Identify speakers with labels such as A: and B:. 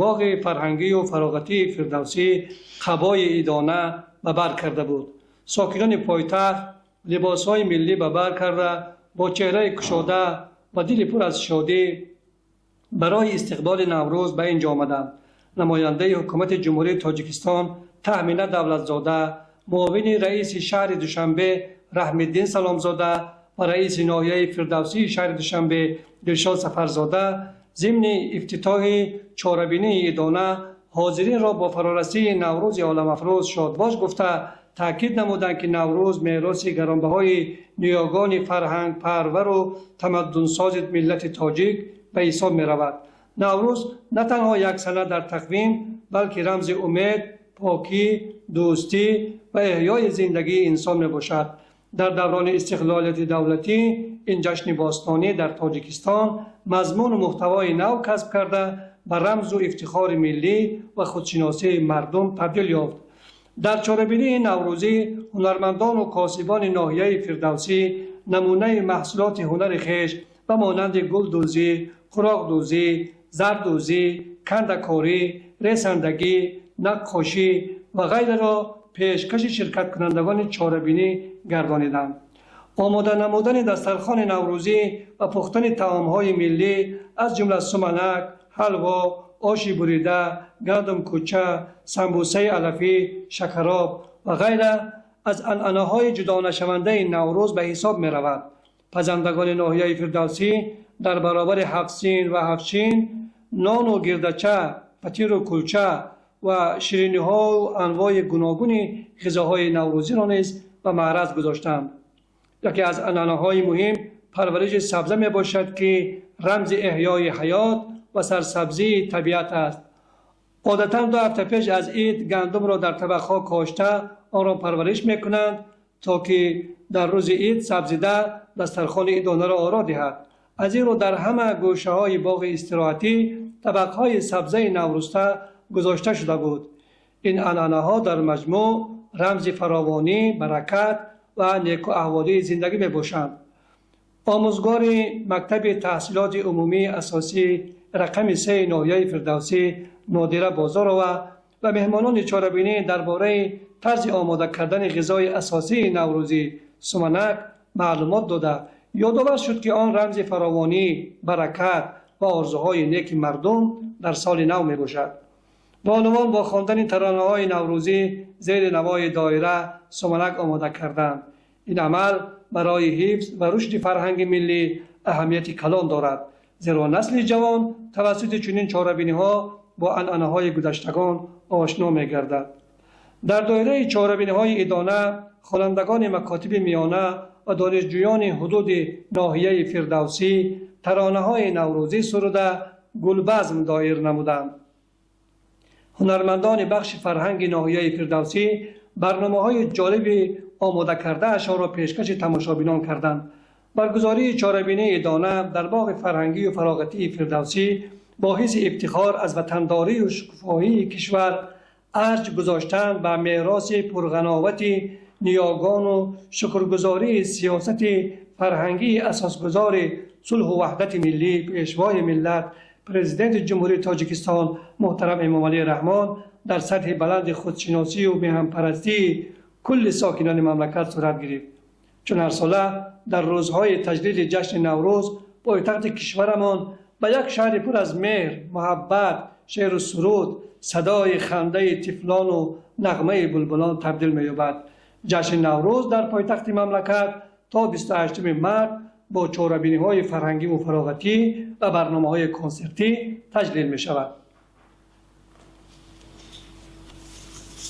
A: Боғи фарҳангию фароғатии Фирдавсӣ қабои идона ба бар карда буд. Сокинони пойтахт либосҳои миллӣ ба бар карда, бо чеҳраи кушода ва дили пур аз шодӣ барои истиқболи Наврӯз ба ин ҷо омаданд. Намояндаи Ҳукумати Ҷумҳурии Тоҷикистон Таҳмина Давлатзода, муовини раиси шаҳри Душанбе Раҳмиддин Саломзода ва раиси ноҳияи Фирдавсии шаҳри Душанбе Дилшод Сафарзода зимни ифтитоҳи чорабинии идона ҳозиринро бо фарорасии Наврӯзи оламафрӯз шодбош гуфта, таъкид намуданд, ки Наврӯз мероси гаронбаҳои ниёгони фарҳангпарвару тамаддунсози миллати тоҷик ба ҳисоб меравад. Наврӯз на танҳо як сана дар тақвим, балки рамзи умед, покӣ, дӯстӣ ва эҳёи зиндагии инсон мебошад. Дар даврони истиқлолияти давлатӣ ин ҷашни бостонӣ дар Тоҷикистон мазмуну муҳтавои нав касб карда, ба рамзу ифтихори миллӣ ва худшиносии мардум табдил ёфт. Дар чорабинии наврӯзӣ ҳунармандону косибони ноҳияи Фирдавсӣ намунаи маҳсулоти ҳунари хеш ба монанди гулдӯзӣ, қуроқдӯзӣ, зардӯзӣ, кандакорӣ, ресандагӣ, наққошӣ ва ғайраро пешкаши ширкаткунандагони чорабинӣ гардониданд. Омода намудани дастархони наврӯзӣ ва пухтани таомҳои миллӣ, аз ҷумла суманак, ҳалво, оши бурида, гандумкӯча, самбусаи алафӣ, шакароб ва ғайра аз анъанаҳои ҷудонашавандаи Наврӯз ба ҳисоб меравад. Пазандагони ноҳияи Фирдавсӣ дар баробари ҳафтсин ва ҳафтчин, нону гирдача, фатиру кулча ва шириниҳоу анвои гуногуни ғизоҳои наврӯзиро низ ба маъраз гузоштанд. Яке аз анъанаҳои муҳим парвариши сабза мебошад, ки рамзи эҳёи ҳаёт ва сарсабзии табиат аст. Одатан 2 ҳафта пеш аз ид гандумро дар табақҳо кошта, онро парвариш мекунанд, то ки дар рӯзи ид сабзида, дастархони идонаро оро диҳад. Аз ин рӯ дар ҳама гӯшаҳои боғи истироҳатӣ табақҳои сабзаи наврӯста гузошта шуда буд. Ин анъанаҳо дар маҷмӯъ рамзи фаровонӣ, баракат ва некуаҳволии зиндагӣ мебошанд. Омӯзгори мактаби таҳсилоти умумии асосӣ рақами 3 ноҳияи Фирдавсӣ Нодира Бозорова ва меҳмонони чорабинӣ дар бораи тарзи омода кардани ғизои асосии наврӯзӣ, суманак, маълумот дода, ёдовар шуд, ки он рамзи фаровонӣ, баракат ва орзуҳои неки мардум дар соли нав мебошад. Бонувон бо хондани таронаҳои наврӯзӣ зери навои доира суманак омода карданд. Ин амал барои ҳифз ва рушди фарҳанги миллӣ аҳамияти калон дорад, зеро насли ҷавон тавассути чунин чорабиниҳо бо анъанаҳои гузаштагон ошно мегардад. Дар доираи чорабиниҳои идона хонандагони макотиби миёна ва донишҷӯёни ҳудуди ноҳияи Фирдавсӣ таронаҳои наврӯзӣ суруда, гулбазм доир намуданд. Ҳунармандони бахши фарҳанги ноҳияи Фирдавсӣ барномаҳои ҷолиби омода кардаашонро пешкаши тамошобинон карданд. Баргузории чорабинии идона дар боғи фарҳангию фароғатии Фирдавсӣ бо ҳисси ифтихор аз ватандорию шукуфоии кишвар, арҷ гузоштан ба мероси пурғановати ниёгону шукргузории сиёсати фарҳангии асосгузори сулҳу ваҳдати миллӣ, Пешвои миллат, Президенти Ҷумҳурии Тоҷикистон муҳтарам Эмомалӣ Раҳмон дар сатҳи баланди худшиносию меҳанпарастии кулли сокинони мамлакат сурат гирифт. Чун ҳарсола дар рӯзҳои таҷлили ҷашни Наврӯз пойтахти кишварамон ба як шаҳри пур аз меҳр, муҳаббат, шеъру суруд, садои хандаи тифлону нағмаи булбулон табдил меёбад. Ҷашни Наврӯз дар пойтахти мамлакат то 28 март бо чорабиниҳои фарҳангиву фароғатӣ ва барномаҳои консертӣ таҷлил мешавад.